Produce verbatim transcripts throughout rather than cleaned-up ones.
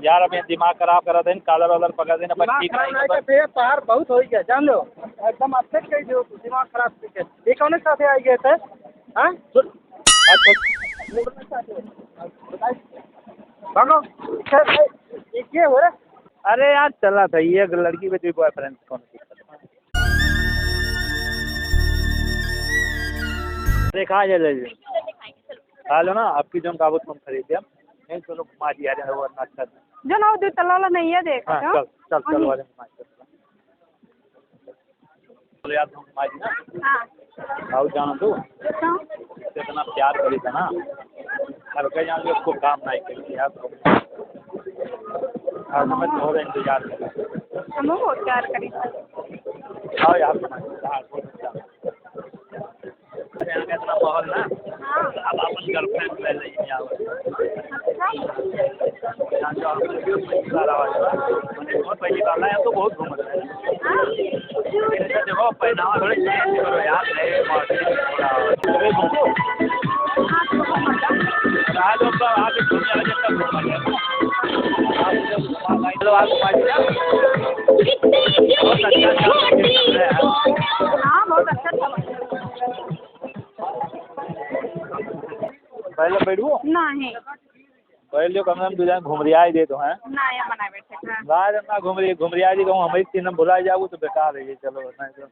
यार, अब ये दिमाग खराब करत हैं, कॉलर वॉलर पकड़ देना, बस दिमाग ठीक खराब नहीं नहीं है, तो फिर तोहार बहुत हो गया, जान लो, एकदम अपसेट कर दियो, दिमाग खराब करके। ये कौन साथे आई गए थे? हाँ? भागो। ये, ये हो रहा? अरे यार, चला था, ये एक लड़की पे जो बॉयफ्रेंड कौन देखा जा ले। हेलो ना, आपकी जौन काबूत हम खरीद लिया। नहीं, चलो घुमा दिया जाए, वो अच्छा। जो ना वो दो तल्ला वाला नहीं है, देख हाँ, लो। चल, चल, चल, वही। वाले घुमा, चल। चलो यार, तुम घुमा दी ना। हाँ। आओ जाना तू। क्यों? कितना प्यार करी था ना। हर कहीं जान लो, उसको काम नहीं करी यार। हर समय तो हो इंतजार करी। हम बहुत प्यार करी। आओ यार, घुमा दी। हाँ, बहुत अच्छा। यहाँ का इतना माहौल ना, हाँ। अब अपन गर्लफ्रेंड ले लेंगे यहाँ पर। अच्छा। यहाँ जो हम लोग सारा वाला, बहुत पहली बार आया तो बहुत घूम रहे हैं। हाँ। ऐसा देखो, पहनावा थोड़े change करो यार, नए model थोड़ा। अरे घूमो। हाँ, तो घूम लो। आज हम लोग आगे घूमने वाले जब तक घूम रहे हैं। चलो, आज घुमा दिया। बहुत अच्छा, अच्छा। हाँ, बहुत अच्छा था। पहले बैठो। नहीं। पहले जो कमरा में दो जन घुमरिया ही दे तो हैं। नहीं, हम ना बैठे, हाँ। बाद में घुमरी-, घुमरिया जी कहूँ, हम एक दिन हम भुला जाओ तो बेकार है ये, चलो, नहीं तो।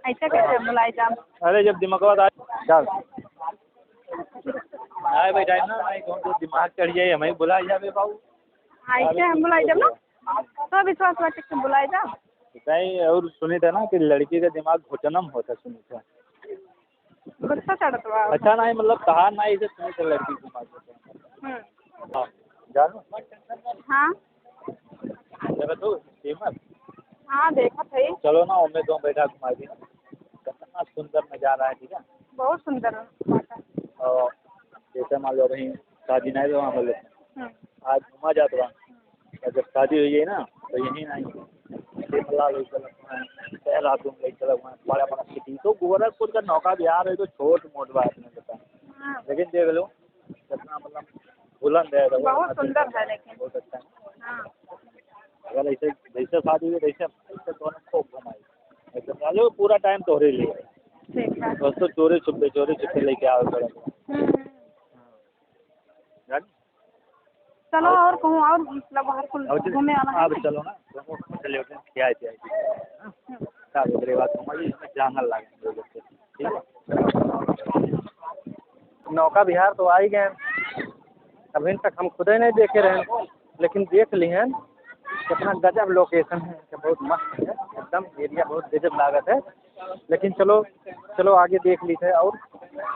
ऐसे कैसे भुलाई जाम? अरे, जब दिमागवा था, चल। नहीं बैठा है ना, नहीं कहूँ तो दिमाग चढ़ जाए, हमें भुला जावे बाबू। ऐसे हम भुलाई जाम ना? तो विश्वास बाटे कि भुलाई जाम? नहीं, और सुनी था ना कि लड़की का दिमाग घुटनम होता, सुनी था। गुस्सा चढ़त बा। अच्छा, नहीं, मतलब, कहा नहीं, इसे सुनी था लड़की के दिमाग घुटनम। हम्म। हाँ, जानो? हाँ। जरा तो फेमस। हाँ, देखत है। चलो ना, ओमे दो बैठा घुमा दी। कितना सुंदर नजारा है, ठीक है? बहुत सुंदर बात है। और जैसे मान लो, अभी शादी नहीं तो वहाँ बोले। हम्म। आज घुमा जात बा। और जब शादी हुई है ना, तो यहीं नहीं। शिमला ले चलत हैं, देहरादून ले चलत हैं, बड़ा बड़ा सिटी। तो गोरखपुर का नौका विहार है, तो छोट मोट बात नहीं होता। हाँ। लेकिन देख लो, कितना मतलब बुलंद है, तो बहुत अच्छा सुंदर है, लेकिन। बहुत अच्छा है। हाँ। अगर ऐसे, जैसे शादी हुई, वैसे, ऐसे दोनों खूब घुमाई। ऐसे मान लो, पूरा टाइम तोहरे लिए। ठीक है। बस तो चोरी छुपे, चोरी छुपे लेके आओ थोड़ा। हम्म। जान? चलो, और कहूँ और मतलब बाहर कुल और चल-, घूमे वाला है अब ना? चलो ना, चलो, चलो, क्या है, क्या है? हाँ? हम्म। क्या बोल रहे, बात समझ ली? हमें जंगल लगे, ठीक है? नौका विहार तो आ ही गए, अभी तक हम खुदे नहीं देखे रहे, लेकिन देख लिए हैं कितना गजब लोकेशन है, बहुत मस्त है एकदम, एरिया बहुत गजब लागत है। लेकिन चलो, चलो आगे देख ली थे और,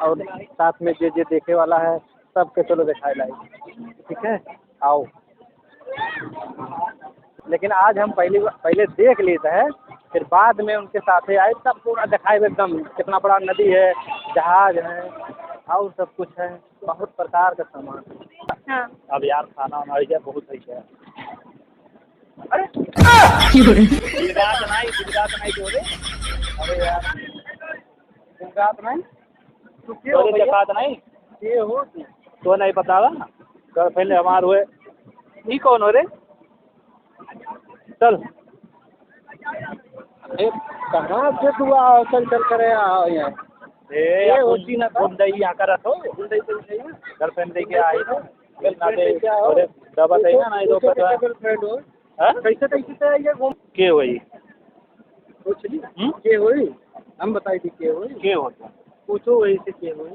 और साथ में जे जे देखे वाला है सबके चलो दिखाए लाई, ठीक है, आओ। लेकिन आज हम पहली बार, पहले देख ली थे, फिर बाद में उनके साथे आए तब पूरा दिखाए एकदम कितना बड़ा नदी है, जहाज है और सब कुछ है, बहुत प्रकार का सामान। हाँ। अब यार खाना वाना हो गया, बहुत हो गया। अरे! गुजरात नहीं, गुजरात नहीं बोले। अरे यार। गुजरात नहीं? तू के हो अरे भैया? देखात नहीं? के हो तू? तो नहीं पता ना? गर्लफ्रेंड हमार हुए। ई कौन हो रे? चल। ए, कहाँ से तू आ, चल, चल करे आ यहाँ? ए, ये अपन होती ना था? गुंडई यहाँ का रखो। गुंडई तो नहीं है। गर्लफ्रेंड लेके आई हो। गर्लफ्रेंड लेके आओ। अरे, दबा तो है ना, नहीं तो पूछो पता। कैसे गर्लफ्रेंड हो? हाँ? कैसे, कैसे से आई है घूम? के होई? पूछ ली। हम्म? के होई? हम बताई थी के होई। के होता? पूछो वही से के होई।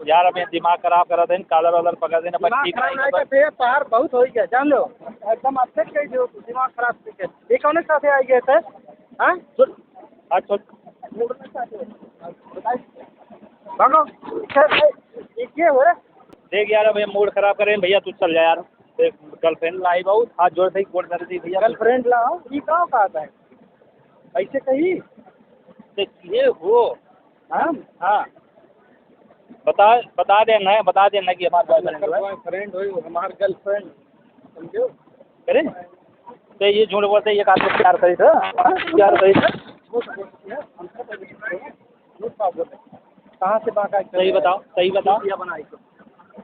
यार, अब ये दिमाग खराब करा देन, कॉलर वॉलर पकड़ देन, अपन दिमाग ठीक खराब नहीं नहीं कर तो फिर तोहार बहुत हो गया, जान लो। एकदम अपसेट कर दियो, दिमाग खराब करके। ये कौन साथे आई गए थे? हाँ? सुन, आज सोच। भागो। ये, ये हो रहा? देख यार, अब ये मूड खराब करें भैया, तू चल जा यार। देख, गर्लफ्रेंड लाई बहुत, हाथ जोड़ दे, गोड़ धर दे भैया। गर्लफ्रेंड लाओ, ये का बात है? ऐसे कही? देख, ये हो। हम? हाँ। बता, बता देना है, बता देना कि हमार बॉयफ्रेंड है। बॉयफ्रेंड हो, हमार गर्लफ्रेंड, समझो? अरे, तो ये झूठ बोलते, ये कहा प्यार करी था? हाँ? प्यार करी था? झूठ बोलते हैं, हम सब झूठ बोलते हैं। कहाँ से बात आई? सही बताओ, सही बताओ। रुपया बनाई तो।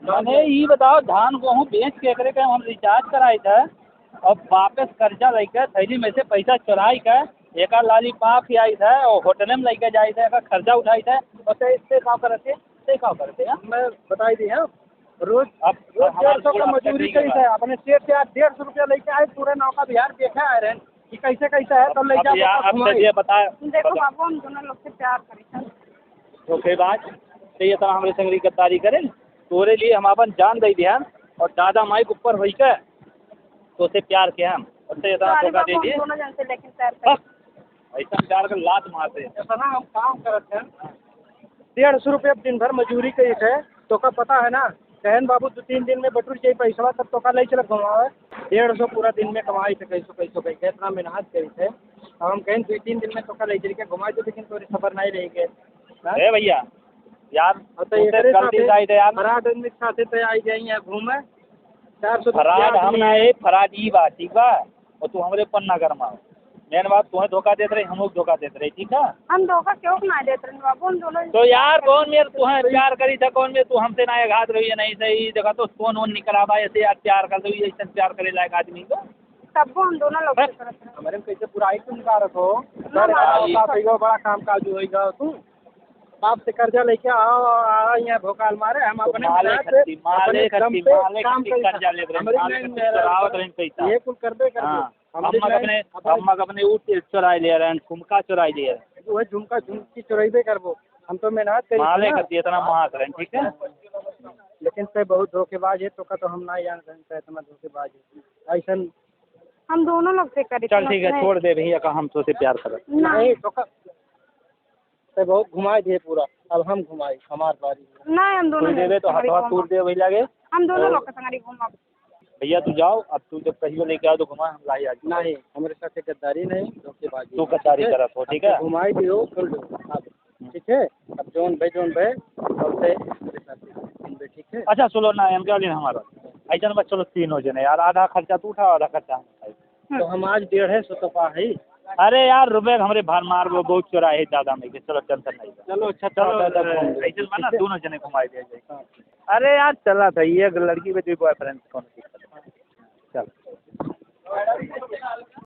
मैंने ये बताओ, धान गेहूँ बेच के एकरे के हम रिचार्ज कराई था, अब वापस कर्जा लइके थैली में से पैसा चोराई के एका लॉलीपॉप खियाई थे और होटल में लइके जाई थे, एका खर्चा उठाई थे। और ते, ते का करत है? ते का करत है, हाँ? मैं बताई दी, हाँ। रोज, अब रोज हमारे डेढ़ सौ का पूरा मजूरी करी थे। अपने सेठ से आज डेढ़ सौ रुपया लेके आए, पूरे नौका बिहार देखे आए रहे कि कैसे कैसे है, तो ले अब जा, यार, अब तो घुमाई। ये बता, देखो बता। बाबू, हम दोनों लोग से प्यार करी थे। धोखेबाज, ते ये तरह हमरे संग गद्दारी करे, तोरे लिए हम अपन जान दे दिया और दादा माई के ऊपर होई के तोसे प्यार के हम, और ते इतना तोहरे धोखा दे बाबू, हम दिए। दोनों जन से लेकिन प्यार हाँ, करी। ऐसा प्यार का लात मार दे। इतना हम काम करत हैं, डेढ़ सौ रुपया दिन भर मजूरी करी थे, तोका पता है ना, कहन बाबू दो तीन दिन में बटुर जाई पैसवा, तब तोका ले चल घुमावे। डेढ़ सौ पूरा दिन में कमाई थे, कैसो कैसो कई के इतना मेहनत करी थे। अब हम कहन दो तीन दिन में तोका ले चल के घुमाई तो, लेकिन तोरे सबर नहीं रही के। हाँ? ए भैया, यार, अब तो तोसे एकरे गलती साथे, जाई थे यार। फराड आदमी के साथे तो आई जाई यहाँ घूमे। चार सौ फराड हम ना है, फराड ई बा, ठीक बा? और तू हमरे ऊपर ना गरमाओ। मेन बात, तुहें धोखा देत रही, हम लोग धोखा देत रही, ठीक है? हम धोखा क्यों ना देत रही बाबू, हम दोनों तो यार, कौन मेर तुहें प्यार करी था, कौन मेर तू हमसे ना घात रही है, नहीं सही, देखा तो सोन वोन निकला बा, ऐसे यार प्यार कर दो, ये ऐसे प्यार करे लायक आदमी को। तब वो हम दोनों लोग हैं? से करत रहे। हमारे में कैसे बुराई क्यों निकालत हो? ना, अरे ना। भाई, बड़ा काम काज होइगा तू। बाप से कर्जा लेके आओ, आओ यहाँ भोकाल मारे, हम तो अपने माले मेहनत से, खत्ती, माले अपने दम खत्ती, पे माले काम खत्ती करी। कर्जा लेत रहे, हमरे माले में खत्ती मेहनत चोरावत रहे पैसा। ये कुल करबे करबे। हाँ, हमरे अम्मा के में अपने, अपने अम्मा के अपने ऊँट चोराई ले रहे हैं, झुमका चोराई ले रहे हैं। वही झुमका झुमकी चोराइबे करबो। हम तो मेहनत करी माले ना। खत्ती इतना मार रहे हैं, ठीक है? लेकिन ते बहुत धोखेबाज है, तोका तो हम ना जान रहे हैं, ते इतना धोखेबाज है। ऐसन हम दोनों लोग से करी चल थी, ठीक है, अपने छोड़ दे भैया, का हम तोसे प्यार करत। नहीं। नहीं, तोका ते बहुत घुमाई दिए पूरा, अब हम घुमाई, हमार बारी। नहीं, हम दोनों तू लोग देबे तो संगरी हथवा घूमब। तूर दे वही लागे। हम दोनों और लोग के संगरी घूमब। भैया तू जाओ, अब तू जब कहियो लेके आओ तो घुमा, हम लाई आज। नहीं, हमरे साथे गद्दारी नहीं, धोखेबाजी तू नहीं, गद्दारी ठीक है? करत हो, अब ठीक तू है? घुमाई दियो, सुन लो, अब, हम्म। ठीक है? अब जौन भाई, जौन भाई, अब से हमरे साथे घूमबे, ठीक है? अच्छा सुनो ना, एम क्या लेना हमारा? ऐसा ना बस चलो तीनों जने यार, आधा खर्चा तू उठाओ, आधा खर्चा हम उठाई। तो हम आज डेढ़े सौ तो पा है। अरे यार, रुपए हमरे भार मार, वो बहुत चोराई है ज्यादा में के। चलो, टेंशन नहीं। चलो, अच्छा, चलो, चलो, दादा, घूम लो। ऐसे बना, ठीक है? दोनों जने घुमाई दिया जाए। हाँ। अरे यार, चला था, ये लड़की पे भी बॉयफ्रेंड कौन दिक्कत है? चल।